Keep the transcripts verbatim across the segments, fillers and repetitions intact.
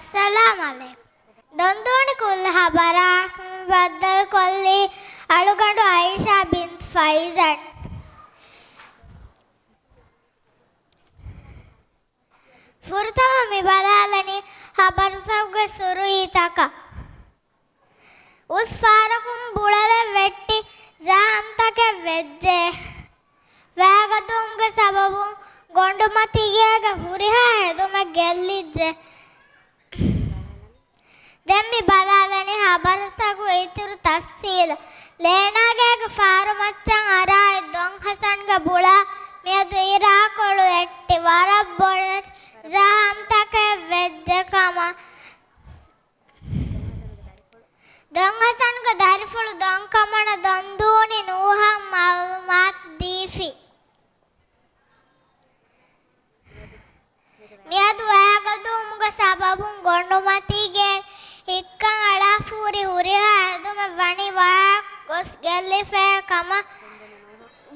އައްސަލާމް ޢަލައިކުމް. ދޮންދޫނި ކުލަ ހަބަރާ ބައްދަލުކޮށްލީ އަޅުގަނޑު އައިޝާ ބިންތު ފައިޒަށް. ފުރަތަމަ މި ބަލާލަނީ ހަބަރުތަކުގެ ސުރުއީތަކަށް. އުސް ފަހަރަކުން ބުޅަލެއް ވެއްޓި ޒަހަމްތަކެއް ވެއްޖެ. ވައިގަދަވުމުގެ ސަބަބުން ގޮނޑުމަތީގޭގެ ހުރިހާ ހެދުމެއް ގެއްލިއްޖެ. ދެން މި ބަލާލަނީ ހަބަރުތަކުގެ އިތުރު ތަފްސީލް. ލޭނާގޭގެ ފާރު މައްޗަށް އަރާ އޮތް ދޮން ހަސަންގެ ބުޅާ މިއަދު އިރާކޮޅު ވެއްޓި ވަރަށް ބޮޑެތި ޒަހަމްތަކެއް ވެއްޖެ ކަމަށް ދޮން ހަސަންގެ ދަރިފުޅު ދޮންކަމަނާ ދޮންދޫނި ނޫހަށް މައުލޫމާތު ދީފި. މިއަދު ވައިގަދަވުމުގެ ސަބަބުން ގޮނޑުމަތީގޭ ހިއްކަން އަޅާފަ ހުރި ހުރިހާ ހެދުމެއް ވަނީ ވަޔާ ގޮސް ގެއްލިފައި ކަމަށް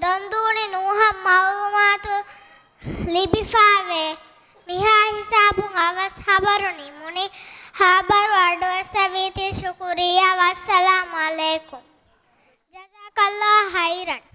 ދޮންދޫނި ނޫހަށް މައުލޫމާތު ލިބިފައިވޭ. މިހާ ހިސާބުން އަވަސް ހަބަރު ނިމުނީ. ހަބަރު އަޑުއެއްސެވީތީ. ޝުކުރިއްޔާ. ވައްސަލާމް ޢަލައިކުމް. ޖަޒާކައްލާހު ޚައިރަން.